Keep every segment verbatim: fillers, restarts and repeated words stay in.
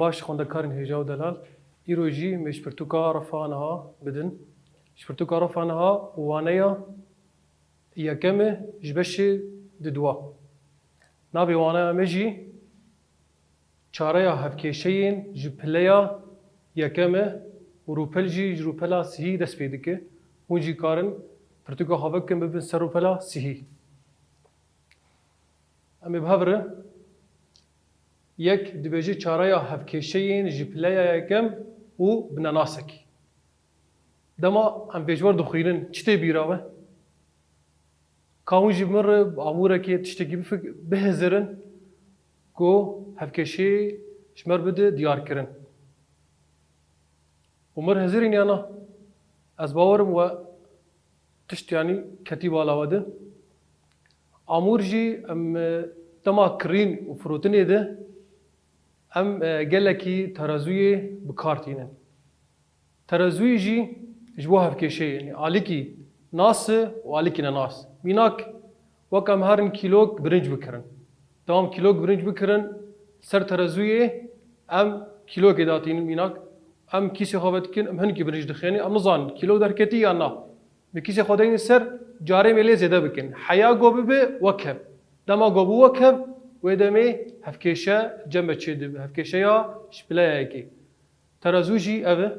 Baş xwendekarên hêja û delal, îro jî me ji pirtûka refa niha bidin. Ji pirtûka refa niha waneya yekeme ji beşê di dua. Navê waneya me jî çareya hevkêşeyên ji pileya yekeme û rûpel jî ji rûpela sihî dest pê dike. Hûn jî karin pirtûka xwe vekin bibin ser rûpela sihî. Em ê bi hev re yek dibêje çareya hevkêşeyên ji pileya yekem û binenasekî. Dema em vê ji wer dixwînin, çi tê bîra we? Ka hûn jî bi min re bi amûrekê tiştekî bifik-, bihizirin ku hevkêşeyê ji me re bide diyarkirin. Û mir hizirîn ya na? Ez bawer im we tişt, yanî, ketî bala we de. Amûr jî em, e, dema kirîn û firotinê de em, e, gelekî terezûyê bi kar tînin. Terezûyî jî ji bo hevkêşeyê, yanî alîkî nas e û alîkî nenas. Mînak, wek em herin kîlok birinc bikirin. Dema em kîlok birinc bikirin ser terezûyê, em kîlokê datînin mînak. Em kîsê xwe vedikin, em hinkî birinc dixênin. Em nizanin kîlo derketî yan na. Bi kîsê xwe deynin ser, carê me lê zêde bikin. Heya go bibe wek hev. Dema go bû wek hev, wê demê hevkêşe cem me çêdibe. Hevkêşeya ji pileya yekê. Terezû jî ev e.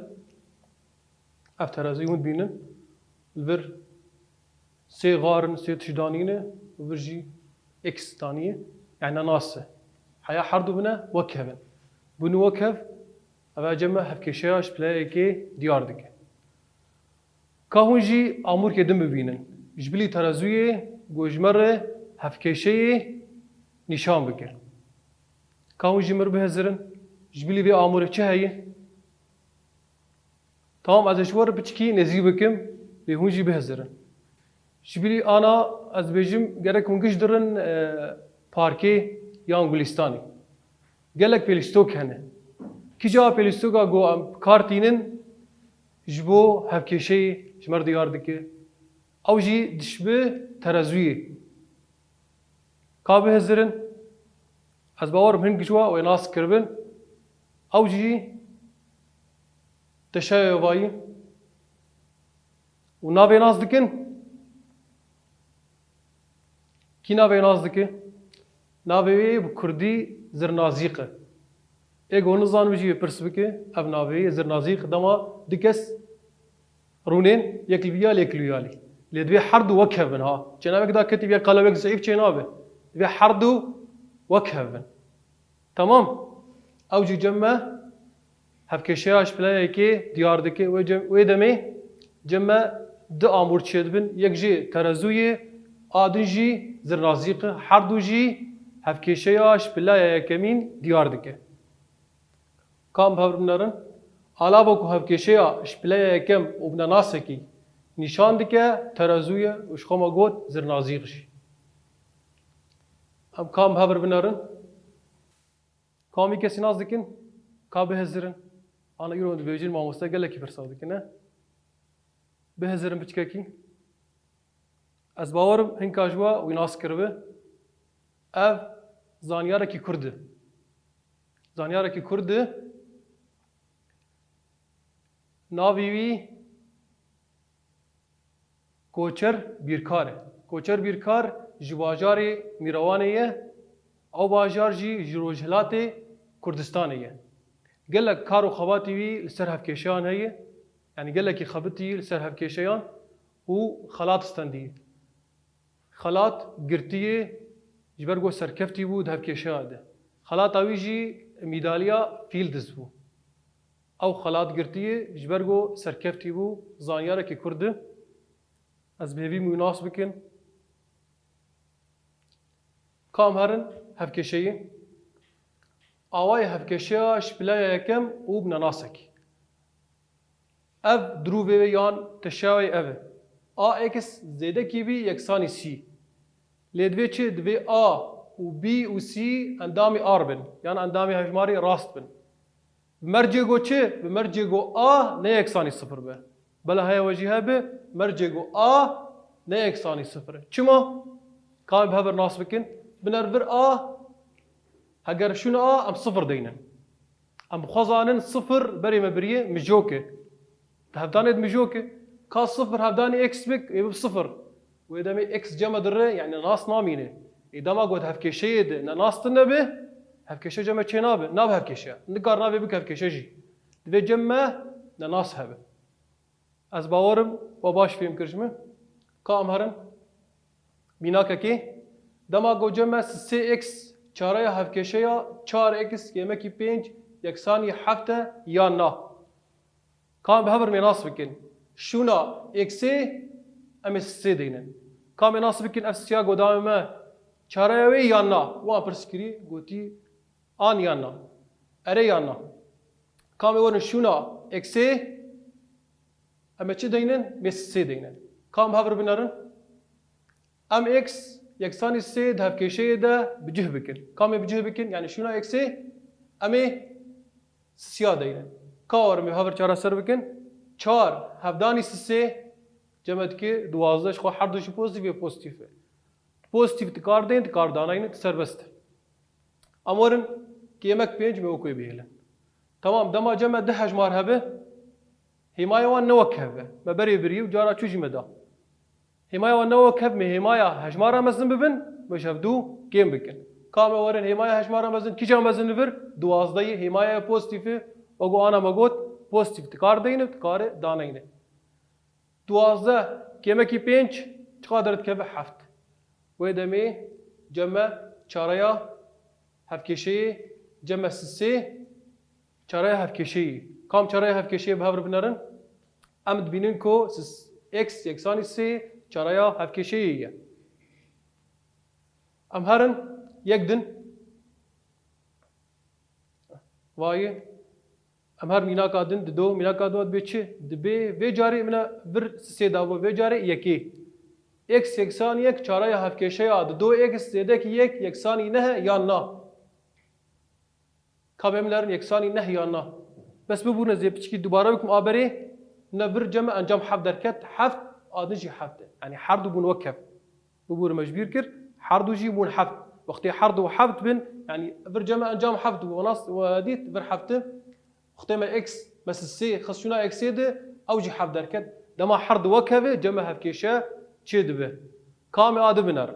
Ev terezûyê hûn dibînin. Li vir sê xar in, sê tişt danîne, li vir jî X daniye. Yani nas e. Heya herdu bine wek hev in. Bûn wek hev, ev cem me hevkêşeya ji pileya yekê diyar dike. Ka hûn jî amûrkê din bibînin. Ji bilî terezûyê ku ji me re hevkêşeyê nîşan bike. Ka hûn jî mir bihizirin. Ji bilî vê amûrê çi heye? Tamam, ez ê ji we re piçikî nêzîk bikim, lê hûn jî bihizirin. Ji bilî ana ez dibêjim, gerek hûn giş dirin, e, parkê yan gulîstanê. Gelek pêlîstok hene. Kîja pêlîstoka ku em bi kar tînin ji bo hevkêşeyê ji me re diyar dike? Ew jî dişibe terezûyê. Ka bihizirin, ez bawer im hin giş we wê nas kiribin. Ew jî teşeya yovayî û navê nas dikin. Kî navê nas dike? Navê wê bi kurdî zirnazîq e. Ê ku nizanibî jî wê pirs bike, ev navê wê zirnazîq. Dema du kes rûnên, yek li vî alî, yek li wî alî. Lê divê herdu wek hev bin ha. Çênavek daketî vê qelewek zeîf çênabe. Divê herdu wek hev bin. Tamam. Ew jî cem me hevkêşeya ji pileya yekê diyar dike. Wê cem-, wê demê cem me du amûr çêdibin. Yek jê terezû ye, a din jî zirnazîq e. Herdu jî hevkêşeya ji pileya yekemîn diyar dike. Ka em bi hev re binerin? Alava ku hevkêşeya ji pileya yekem û binenasekî nîşan dike, terezû ye û ji xwe me got zirnazîq jî. Em ka em bi hev re binerin? Ka em vî kesî nas dikin? Ka bihizirin? Ana îro dibêjin mamoste gelekî pirsa dikine. Bihizirin piçkekî. Ez bawer im hinka ji we wî nas kiribe. Ev zanyarekî kurd e. Zanyarekî kurd e. Navê wî Koçer Bîrkar e. Koçer Bîrkar ji bajarê Mîrewanê ye. Ew bajar jî ji Rojhilatê Kurdistanê ye. Gelek kar û xebatî wî li ser hevkêşeyan heye. Yanî gelekî xebitî li ser hevkêşeyan û xelat stendî. Xelat girtiye ji ber ku serkeftî bû di hevkêşeya de. Xelata wî jî mîdaliya Fields bû. Ew xelat girtiye ji ber ku serkeftî bû, zanyarekî kurd e. Ez bi hêvî min wî nas bikin. Ka em herin hevkêşeyê. Awayê hevkêşeya ji pileya yekem û binenasekî. Ev dirûvê wê yan teşewê ev e. A x zêdekî bî yeksanî sî. Lê divê çi? Divê a û b û c endamî R bin, yan endamê hejmarê rast bin. Bi mercê go çi? Bi mercê go a ne yeksanî sifir be. Bela heya we jî hebe, mercê go a ne yeksanî sifir e. Çima? Ka em bi hev re nas bikin. Biner vir a, heger şûne a, em sifir deynin. Em xwe zanin sifir berê me biriye mijok e. Di hevdanê de mijok e. Ka sifir hevdanî x bik, ê bib sifir. Wê demê x cem e dire, yani nas namîne. Ê dema got hevkêşeyê de ne nas tune be, hevkêşe cem e çê nabe. Nabe hevkêşe. Nikar navê bik hevkêşe jî. Divê cem me ne nas hebe. Ez bawerim we baş fêm kir ji min. Ka em herin. Mînakekê. Dema go cem e sê x çareya hevkêşeya çar x kêmekî pênc yeksanî heft e yan na. Ka em bi hev re nas bikin. Şûna xê em ê sê deynin. Ka em ê nas bikin ev sisiya go dame me çareya wê yan na. Wan pirs kirî gotî an yan na. Erê yan na. Ka em ê werin şûna xê em ê çi deynin? Em ê sê deynin. Ka em hev re binerin. Em x yeksanî sê di hevkêşeyê de bi cih bikin. Ka em ê bi cih bikin, yani şûna xê em ê sisiya deynin. Ka werin em ê hev re çareser bikin. Çar hevdanî sê cem e dike duwazdeh, ji xwe her du jî pozîtîf ê pozîtîf e. Pozîtîf dikar deyin, dikar daneynin, serbest e. Em werin kêmek pênc me wek wê bihêlin. Tamam, dema cem e du hejmar hebe, hêmaya wan ne wek hev e. Me berê biriye û cara çû jî me da. Hêmaya wan ne wek hev, me hêmaya hejmara mezin bibin, me ji hevdu kêm bikin. Ka em ê werin hêmaya hejmara mezin, kîja mezin li vir? Duwazdehî, hêmaya pozîtîf e, wek ana me got, pozîtîf dikar deyne, dikare daneyne. Duwazdeh kêmekî pênc çiqadir dikeve? Heft. Wê demê cem e çareya hevkêşeyê, cem e sê çareya hevkêşeyê. Kam çareya hevkêşeyê bi hev re binerin? Em dibînin ku x yeksanî sê çareya hevkêşeyê ye. Em herin yek din. Vayê. Em her mînaka din dido, mînaka do dibê çi? Dibê vê carê min e vir sê dabû, vê carê yekê. X yeksanî yek çareya hevkêşeya dido x zêdekî yek yeksanî neh e yan na? Ka em binerin yeksanî neh yan na. Bes bibûne zê piçikî dubare bikim a berê, ne vir cem e encam heft derket, heft a din jî heft e. Yani her du bûn wek hev. Bibûre me ji bîr kir, her du jî bûn heft. Wextê her du heft bin, yani vir cem e encam heft bû, nas we dît vir heft e. Wextê me x, me sê xist şûna xê de, ew jî heft derket. Dema her du wek hev e, cem e hevkêşe çê dibe. Ka em ê a du binerin.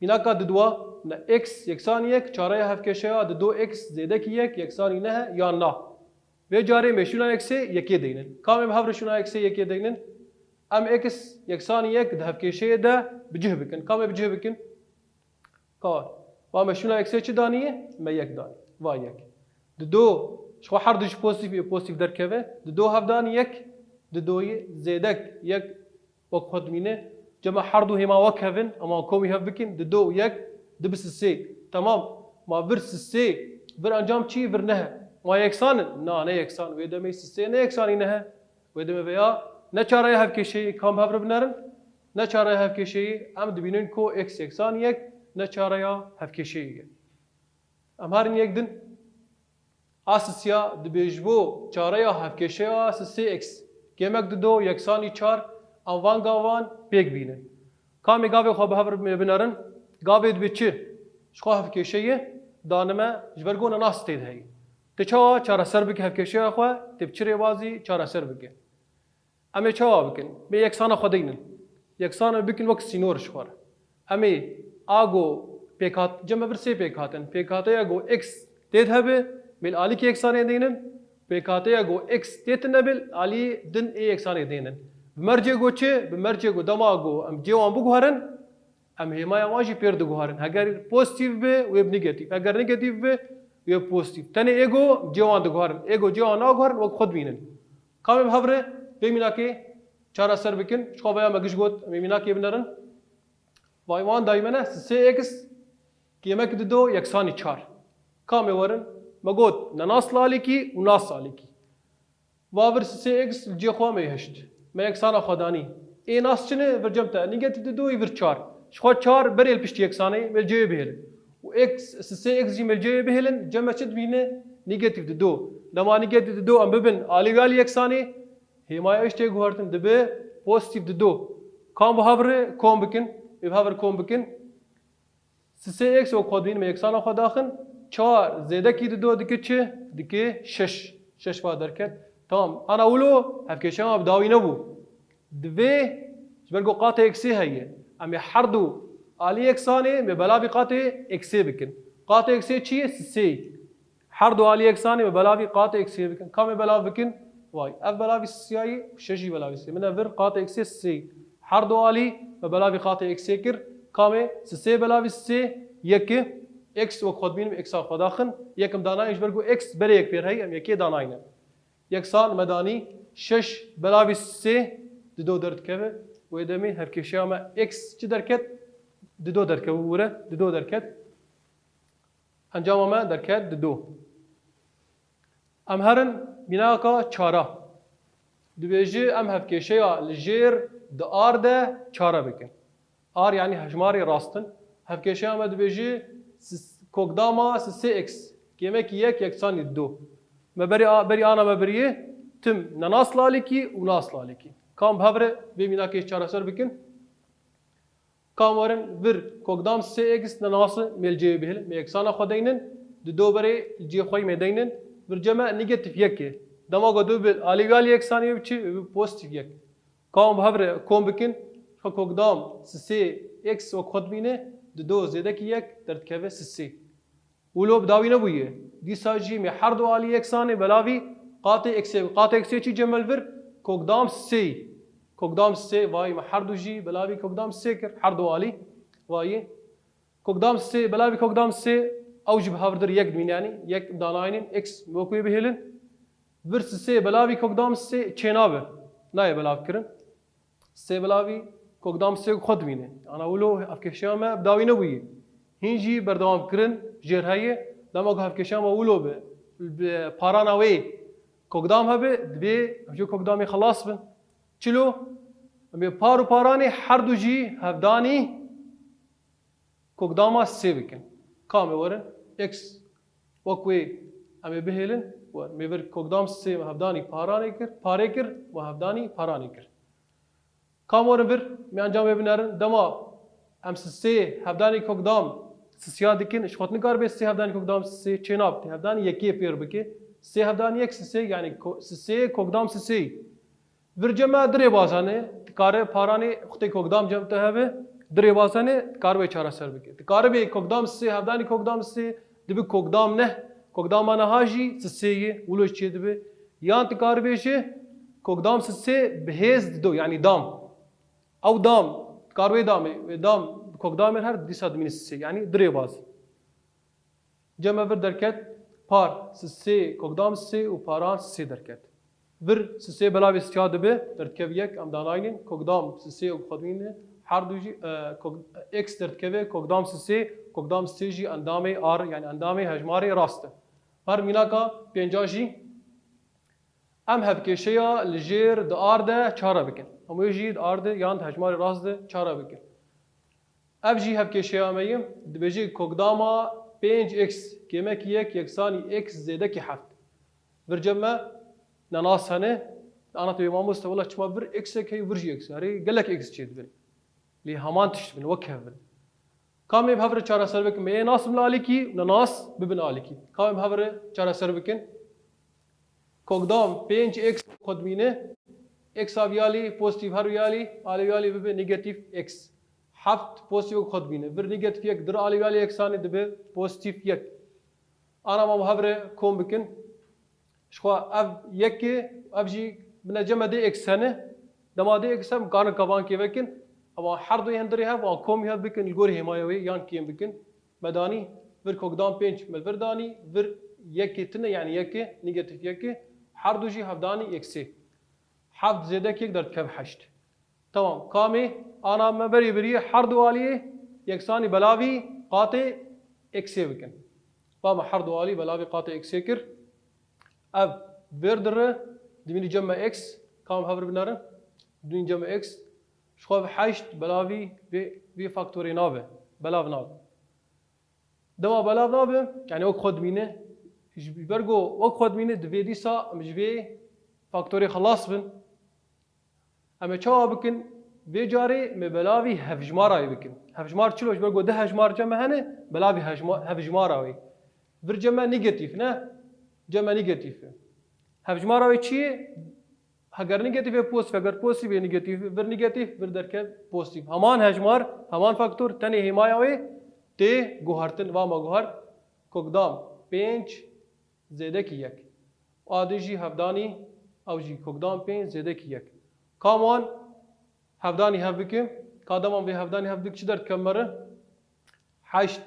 Mînaka diduwa, ne x yeksanî yek çareya hevkêşeya dido x zêdekî yek yeksanî neh e yan na? Vê carê me şûna xê yekê deynin. Ka em ê bi hev re şûna xê yekê deynin? Em x yeksanî yek di hevkêşeyê de bi cih bikin. Ka em ê bi cih bikin? Ka va me şûna xê çi daniye? Me yek daniye. Va yek. Dido, ji xwe her du jî pozîtîf ê pozîtîf derkeve. Dido hevdanî yek, didoyê zêdek yek wek xwe dimîne. Cem e her du hêma wek hev in, em wan komî hev bikin, dido û yek dibe sê. Temam. Ma vir sê, vir encam çi? Vir neh e. Ma yeksan in? Na, ne yeksan. Wê demê sê ne yeksanî neh e. Wê demê veya ne çareya hevkêşeyê, kam hev re binerin? Ne çareya hevkêşeyê, em dibînin ku x yeksanî yek ne çareya hevkêşeyê ye. Em herin yek din. A sisiya dibê ji bo çareya hevkêşeya sê x kêmek dido yeksanî çar, em van gavan pêk bînin. Ka em ê gavê xwe bi hev re binerin, gavê dibê çi? Ji xwe hevkêşe ye, danime ji ber ku ne nas tê de heye. Tê çawa çareser bike hevkêşeya xwe, tê bi çi rêbazî çareser bike? Em ê çawa bikin? Em ê yeksana xwe deynin. Yeksana bikin wek sînor ji xwe re. Em ê a go pêkhat-, cem e vir sê pêk hatin. Pêkhateya go x tê de hebe, em ê li alîkî yeksanê deynin. Pêkhateya go x tê tune be, li alî din ê yeksanê deynin. Bi mercê go çi? Bi mercê go dema go em cê wan biguherin, em hêmaya wan jî pêr diguherin. Heger pozîtîf be, wê bi negatîf. Heger negatîf be, wê bi pozîtîf. Tenê ê go cê wan diguherin. Ê go cê wan naguherin, wek xwe dimînin. Ka em ê bi hev re vê mînakê çareser bikin. Ji xwe veya me giş got, em ê mînakê binerin. Vay wan dayî me ne, sê x kêmek dido yeksanî çar. Ka em ê werin, me got, ne nas li alîkî û nas li alîkî. Va vir sê x li cê xwe me hişt. Me yeksana xwe danî. Ê nas çi ne? Vir cem te negatîf dido, yê vir çar. Ji xwe çar berê li piştî yeksanê, me li cê wê bihêlin. Û x, sê x jî me li cê wê bihêlin, cem e çi dibîne? Negatîf dido. Dema negatîf dido em bibin alî wê alî yeksanê, hêmaya ê jî tê guhertin dibe pozîtîf dido. Ka em bi hev re kom bikin, ê bi hev re kom bikin. Sê x wek xwe dibînin, me yeksana xwe daxin. çar zêdekî dido dike çi? Dike şeş. Şeş va derket. Tamam. Ana wilo hevkêşeya me bi dawî nebû. Divê ji ber ku qatê eksê heye. Em ê herdu alî yeksanê me belavî qatê eksê bikin. Qatê eksê çi ye? Sisê. Herdu alî yeksanê me belavî qatê eksê bikin. Ka me belav bikin? Vay. Ev belavî sisê ye, şeş jî belavî sisê. Min ev vir qatê eksê sisê. Herdu alî me belavî qatê eksê kir. Ka me sisê belavî sisê yek e. X wek xwe dibînim, x a xwe daxin. Yekim danayên ji ber ku x berê yek pêr heye, em yekê danayne. Yeksan me danî şeş belavî sê dido derdikeve. Wê demê hevkêşeya me x çi derket? Dido derkeve wire, dido derket. Encama me derket dido. Em herin mînaka çara. Dibêje em hevkêşeya li jêr di ar de çara bikin. Ar yanî hejmarê rast in. Hevkêşeya me dibêje sis-, kokdama sisê x kêmekî yek yeksanî du. Me berî a-, berî ana me biriyê tim ne nas lalîkî û nas lalîkî. Kam bi hev re vê mînakê çareser bikin? Kam werin vir kokdam sê x ne nas mêlceyê bihêlin, me yeksana xwe deynin, di do berê cê xwe yê me deynin, vir cem me negatîf yek e. Dema ku du bi alî wî alî yeksanî wê biçi, wê bi pozîtîf yek. Ka hûn bi hev re kom bikin, xwe kokdam sisê x wek xwe dimîne, di do zêdekî yek derdikeve sisê. Wilo bi dawî nebûye. Dîsa jî me her du alî yeksanê belavî qatê eksê, qatê eksê çi cem me li vir? Kokdam sê. Kokdam sê, vayî me her du jî belavî kokdam sê kir. Her du alî. Vayî. Kokdam sê, belavî kokdam sê, ew jî bi hev re yek dimîne, yanî yek danayînin, x wek wê bihêlin. Vir sisê belavî kokdam sê çênabe. Nayê belavkirin. Sê belavî kokdam sê xwe dimîne. Ana wilo ev kêşeya me bi dawî nebûyî. Hîn jî berdewamkirin jêr heye. Dema ku hevkêşeya me wilo bi, bi parana wê kokdam hebe, divê em ji kokdamê xelas bin. Çilo? Em ê par û paranê her du jî hevdanî kokdama sê bikin. Ka me werin? X wek wê em ê bihêlin. Wer, me vir kokdam sê me hevdanî paranê kir, parê kir, me hevdanî paranê kir. Ka me werin vir, me encamê binerin. Dema em sisê hevdanî kokdam sisiya dikin, ji xwe nikaribe sê hevdanî kokdam sisê çênab, tê hevdanî yekê pêr bike. Sê hevdanî yek sisê, yanî ko-, sisê kokdam sisê. Vir cem me du rêbazan e, dikare paranê xutê kokdam cem te hebe, du rêbazan e, dikare wê çareser bike. Dikare bê kokdam sê, hevdanî kokdam sê, dibi kokdam neh, kokdama neha jî sisê ye, wilo çê dibi. Yan dikare bê jî kokdam sisê bi hêz dido, yanî dam. Ew dam, dikare wê damê, wê dam, kokdamê her dîsa dimîne sisê, yanî du rêbaz. Cem me vir derket par sisê, kokdam sê û paran sê derket. Vir sisê belavê sisiya dibe, derdikev yek, em danaynin, kokdam sisê û xwedmîne, her du jî, e, kok-, x derdikeve, kokdam sisê, kokdam sê jî endamê ar, yanî endamê hejmarê rast e. Her mînaka pênca jî, em hevkêşeya li jêr di ar de çara bikin. Em wê jî di ar de yan di hejmarê rast de çara bikin. Ev jî hevkêşeya me ye. Dibêje kokdama pênc x kêmekî yek yeksanî x zêdekî heft. Vir cem me nenas hene. Ana tu mamoste, wela çima vir x ek heye, vir jî x. Erê gelek x çê dibin. Lê heman tişt bin, wek hev bin. Ka em ê bi hev re çareser bikin? Me ê nas bin alîkî, nenas bibin alîkî. Ka em ê bi hev re çareser bikin? Kokdam pênc x xwe dimîne. X a vî alî pozîtîf, her wî alî, alî wî alî bibe negatîf x. Heft pozîtîf xwe dimîne. Vir negatîf yek, dir alî wî alî yeksanî dibe pozîtîf yek. Ana ma hev re kom bikin. Ji xwe ev yek e, ev jî bine cem me dê x hene. Dema dê x hene, em karin kavan kê vekin. Ama her du yên dirê hev, an komî hev bikin, li gorî hêmaya wê yan kêm bikin. Me danî, vir kokdam pênc me vir danî, vir yekê tune, yanî yekê, negatîf yekê, her du jî hevdanî yek sê. Heft zêdek yek derdikev heşt. Tamam, kamê ana me berê birî her du aliyê yeksanî belavî qatê eksê bikin. Ba me her du alî belavî qatê eksê kir. Ev vêr dire, dimînî cem me x, kam hev re binerin, dimînî cem me x, ji xwe bi heşt belavî vê, vê faktorê nabe, belav nabe. Dema belav nabe, yani wek xwe dimîne, ji ber ku wek xwe dimîne, divê dîsa em ji vê faktorê xelas bin. Em ê çawa bikin? Vê carê me belavî hevjmarayê bikin. Hevjmar çilo? Ji ber ku du hejmar cem me hene, belavî hejma-, hevjmara wê. Vir cem me negatîf ne? Cem me negatîf e. Hevjimara wê çi ye? Heger negatîf ê pozîtîf, heger pozîtîf ê negatîf, vir negatîf, vir derkev pozîtîf. Heman hejmar, heman faktor, tenê hêmaya wê tê guhertin, va me guhert, kokdam pênc zêdekî yek. A dî jî hevdanî, ew jî kokdam pênc zêdekî yek. Ka wan hevdanî hev bike, ka dema vê hevdanî hev bike çi derdikeve me re? Heşt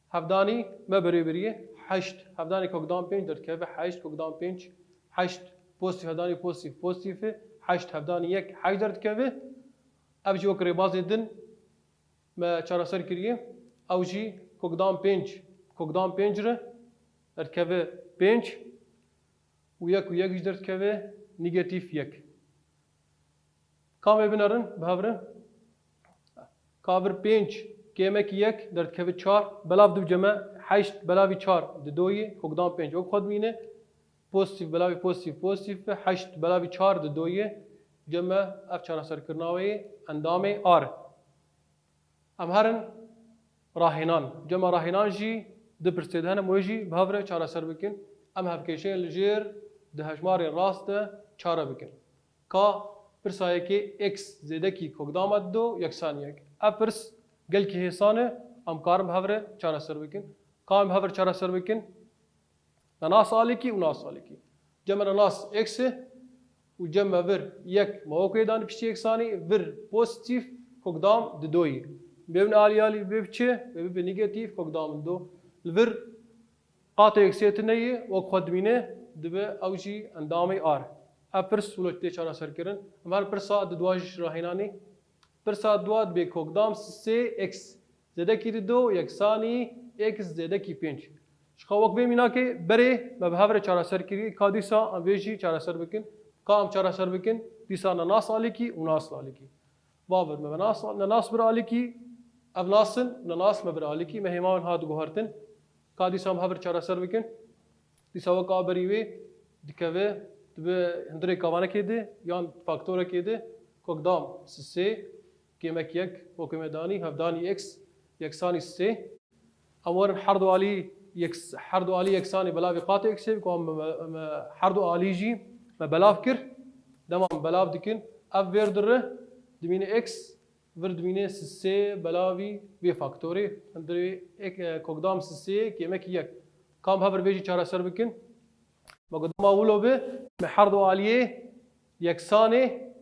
hevdanî me berê berî ye. Heşt hevdanî kokdam pênc derdikeve, heşt kokdam pênc, heşt pozîtîf hevdanî pozîtîf, pozîtîf e. Heşt hevdanî yek, heşt derdikeve. Ev jî wek rêbazê din me çareser kiriye. Ew jî kokdam pênc, kokdam pênc re derdikeve pênc û yek û yek jî derdikeve negatîf yek. Ka em ê binerin bi hev re? Ka vir pênc kêmekî yek derdikeve çar, belav du cem me heşt belavî çar di do ye, kokdam pênc. Wek xwe dimîne, pozîtîf belavî pozîtîf, pozîtîf be, heşt belavî çar di do ye, cem me ev çareserkirina wê ye, endamê A re. Em herin rahênan. Cem me rahênan jî du pirsê de hene, em wê jî bi hev re çareser bikin. Em hevkêşeyên li jêr di hejmarên rast de çare bikin. Ka pirsa yekê x zêdekî kokdama du yeksan yek. Ev pirs gelkî hêsan e, em karin bi hev re çareser bikin. Ka em bi hev re çareser bikin? Nenas alîkî û nas alîkî. Cem me nenas x e û cem me vir yek me wek wê danî piştî yeksanî, vir pozîtîf kokdam di do ye. Bê min alî alî bê bi çi? Bê bibe negatîf kokdam di do. Li vir qatê eksiyê tune ye, wek xwe dimîne, dibe ew jî endamê A re. Ev pirs wilo tê çareserkirin. Em her pirsa di dua jî rahênanê. Pirsa dua dibe kokdam sê x zêdekî di do yeksanî x zêdekî pênc. Ji xwe wek vê mînakê berê me bi hev re çareser kiriye, ka dîsa em vê jî çareser bikin. Ka em çareser bikin, dîsa nenas alîkî û nas alîkî. Bavir me bi nas, nenas bir alîkî, ev nas in, nenas me bir alîkî, me hêma wan hat guhertin. Ka dîsa em hev re çareser bikin. Dîsa wek a berî wê dikeve, dibe hundirê kavanekê de yan faktorekê de, kokdam sisê, kêmek yek, wek me danî, hevdanî x yeksanî sê. Em werin herdu alî yek, herdu alî yeksanî belavî qatê x'ê, ku em, me, me, herdu alî jî me belav kir. Dema em belav dikin, ev vêr dire, dimîne x, vir dimîne sisê belavî vê faktorê. Hundirê ek, e, kokdam sisê kêmekî yek. Ka em hev re vê jî çareser bikin. Me got dema wilo be, me herdu aliyê yeksanê,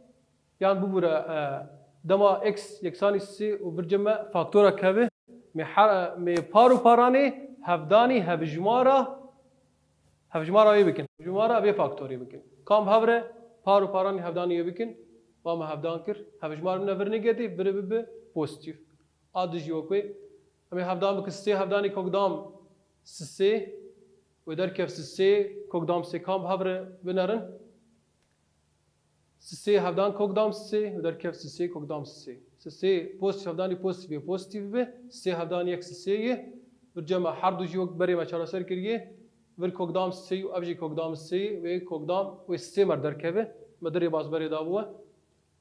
yan bibûre, e, dema x yeksanî sê û vir cem me faktora keve, me her, me par û paranê hevdanî hevjimara, hevjimara wê bikin. Hevjimara vê faktorê bikin. Ka em hev re par û paranê hevdanî wê bikin, va me hevdan kir. Hevjimar bine vir negatîf, vir bibe pozîtîf. A dî jî wek wê. Em ê hevdan bikin sê hevdanî kokdam sisê, wê derkev sisê, kokdam sê. Ka em hev re binerin. Sisê hevdan kokdam sisê, wê derkev sisê, kokdam sisê. Sisê pozîtîf hevdanî pozîtîf bê, pozîtîf bê. Sê hevdanî yek sisê ye. Vir cem me herdu jî wek berê me çareser kiriye. Vir kokdam sisê û ev jî kokdam sisê ye. Wê kokdam, wê sisê me derkeve. Me du rêbaz berê dabû we.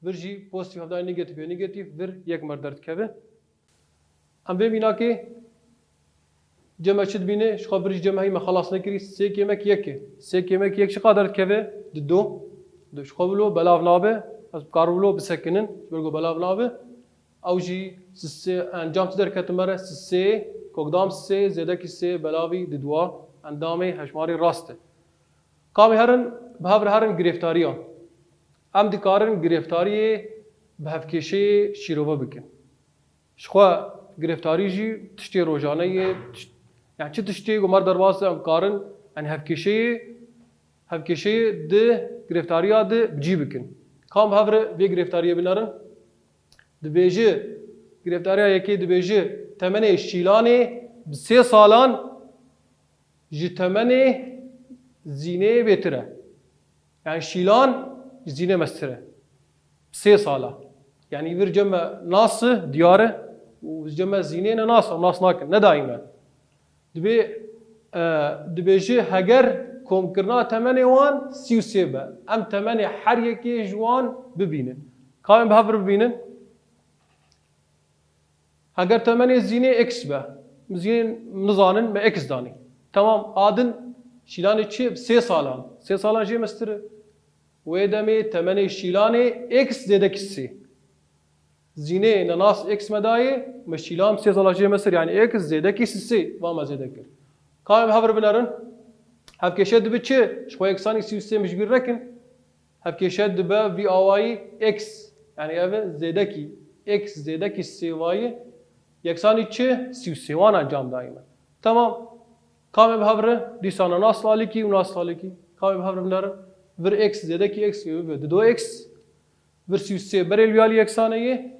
Vir jî pozîtîf hevdanî negatîf bê, negatîf, vir yek me derdikeve. Em vê mînakê cem me çi dibîne? Ji xwe vir jî cem me hî me xelas nekirî. Sê kêmek yek e. Sê kêmek yek çiqa derdikeve? Di do. Di ji xwe wilo belav nabe. Ez bikarim wilo bisekinin. Ji ber ku belav nabe. Ew jî sisê, encam çi derketin me re? Sisê, kokdam sê, zêdekî sê, belavî di dua. Endamê hejmarê rast e. Ka em ê herin, bi hev re herin girêftariya. Em dikarin girêftariyê bi hevkêşeyê şîrove bikin. Ji xwe girêftarî jî tiştê rojane ye, tişt-, yani çi tiştê ku mer derbas de em karin, yani hevkêşeyê, hevkêşeyê di girêftariya de bi cî bikin. Ka em hev re vê girêftariyê binerin? Dibêje, girêftariya yekê dibêje, temenê şîlanê bi sê salan ji temenê zînê bêtir e. Yani şîlan ji zînê mestir e. Sê sala. Yani vir cem me nas e, diyar e, û cem me zînê ne nas, em nas nakin, ne daîm e. Dibê, e, dibêje heger komkirina temenê wan sî û sê be. Em temenê her yekê ji wan bibînin. Ka em bi hev re bibînin? Heger temenê zînê x be, zînê nizanin me x danî. Temam, a din şîlanê çi? Sê salan. Sê salan jê mestir e. Wê demê temenê şîlanê x zêdekî sê. Zînê nenas x me dayê, me şîlan sê salan jê mestir, yani x zêdekî sê, va me zêde kir. Ka em hev re binerin. Hevkêşe dibe çi? Ji xwe yeksanî sî û sê min ji bîr nekin. Hevkêşe dibe vî awayî x. Yani ev e zêdekî x zêdekî sê vayî yeksanî çi? Sî û sê. Wan encam dayî me. Temam. Ka em bi hev re dîsa nas alikî û nas alikî. Ka em bi hev re binerin. Vir x zêdekî x, ev e dido x. Vir sî û sê berê li wî alî yeksan e yê.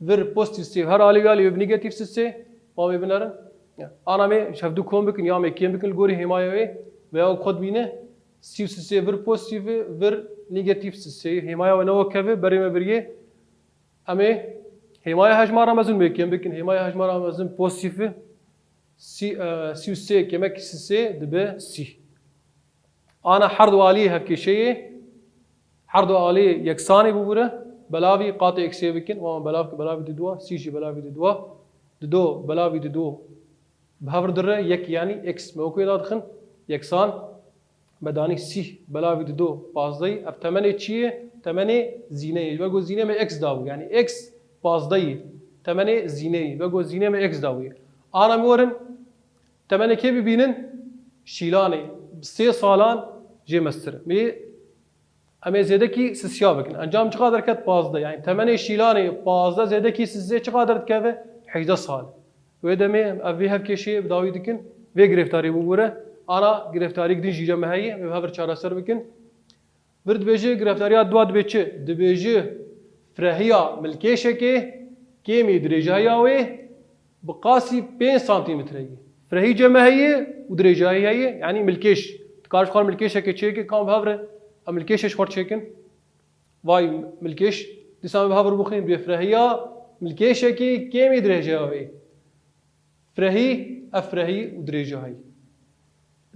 Vir pozîtîf sê her alî wî alî, ev negatîf sê. Ma em ê binerin. Ya, ana em ê ji hevdu kom bikin ya em ê kêm bikin li gorî hêmaya wê. Veya xwe dimîne. Sî û sê vir pozîtîf e, vir negatîf sê. Hêmaya we ne wek hev e, berê me biriye. Em ê hêmaya hejmara mezin bê kêm bikin. Hêmaya hejmara mezin pozîtîf e. Sî, e, sî û sê kêmekî sê dibe sî. Ana her du aliyê hevkêşeyê, her du aliyê yeksanê bibûre, belavî qatê eksê bikin. Wan belav ki belavî diduwa, sî jî belavî diduwa, dido belavî dido bi hev re dire yek, yanî x me wekî da dixin, yeksan. Me danî sî belavî dido pazdehî. Ev temenê çi ye? Temenê zîneyê. Wego zînê me x dabû. Yanî x pazdehî. Temenê zîneyê. Wego zînê me x dabû. Ana em werin temenê kê bibînin? Şîlanê. Bi sê salan jê mestir. Mê em ê zêdekî sisiya bikin. Encam çiqa derket? Pazdeh. Yanî temenê şîlanê pazdeh zêdekî sisê çiqa derdikeve? Hejdeh sal. Wê demê em ev vê hevkêşiyê bi dawî dikin. Vê girêftarî bibûre. Ana girêftarîk din jî me heye. Em ê bi hev re çareser bikin. Vir dibêje, girêftariya dua dibê çi? Dibêje frehiya milkêşekê kêmî dirêjahiya wê bi qasî pênc santîmetre ye. Frehî cem me heye û dirêjahî heye, yanî milkêş. Dikare ji xwe re milkêşekê çêke, kam bi hev re em milkêşê ji xwe re çêkin? Vay milkêş, dîsa em bi hev re bixwînin, bê frehiya milkêşekê kêmî dirêjahiya wê. Frehî, ev frehî û dirêjahî.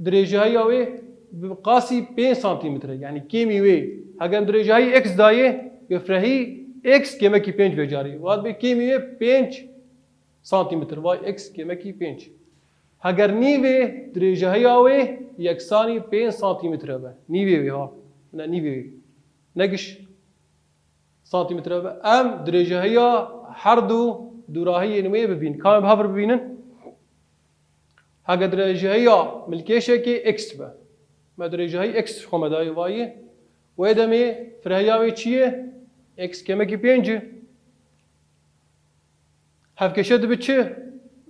Dirêjahiya wê bi qasî pênc santîmetre, yanî kêmî wê. Heger dirêjahî x dayê, wê frehî x kêmekî pênc vê carî. Vat bê kêmî wê pênc santîmetre, vay x kêmekî pênc. Heger nîvê dirêjahiya wê yeksanî pênc santîmetre be. Nîvê wê ha. Ne nîvê wê. Ne giş santîmetre be. Em dirêjahiya her du dûrahiyên wê bibîn. Ka em bi hev re bibînin. Heke dirêjahiya milkêşekê x be. Me dirêjahî x ji xwe me dayê vayî. Wê demê frehiya wê çi ye? X kêmekî pênc e. Hevkêşe dibe çi?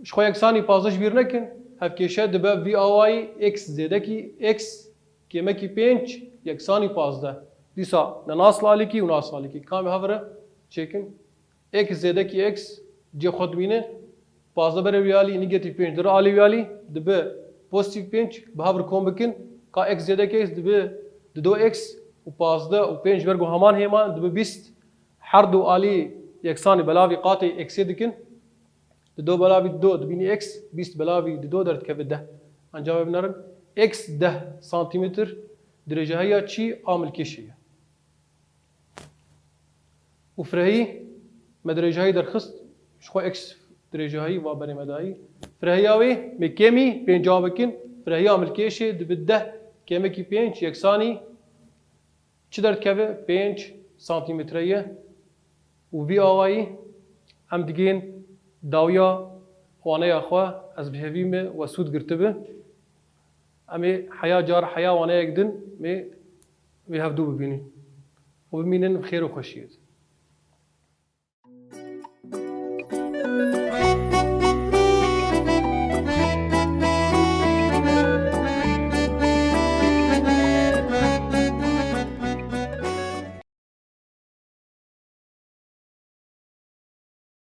Ji xwe yeksanî pazdeh ji bîr nekin. Hevkêşe dibe vî awayî x zêdekî x kêmekî pênc yeksanî pazdeh. Dîsa ne nas alikî û nas alikî. Ka em hev re çêkin. X zêdekî x cê xwe dimîne. Pazdeh berê wî alî, negatîf pênc dire alî wî alî, dibe pozîtîf pênc, bi hev re kom bikin. Ka x zêdekî x dibe dido x û pazdeh û pênc ber ku heman hêman dibe bîst. Her du alî yeksanî belavî qatê eksê dikin. Dido belavî dido dibînî x, bîst belavî dido derdikeve deh. Ancaq vê binerin, x deh santîmetr dirêjahiya çi? A milkêşê ye. Û firehî me dirêjahî derxist, ji xwe x dirêjahî va berê me dayî. Firehiya wê me kêmî pênca bikin, firehiya milkêşê dibe deh kêmekî pênc yeksanî çi derdikeve? Pênc santîmetre ye. Û vî awayî em digên dawiya waneya xwe, ez bi hêvî me we sûd girtibe. Em ê heya car, heya waneyek din me vê hevdû bibînin û bimînin bi xêr û xweşiyê de.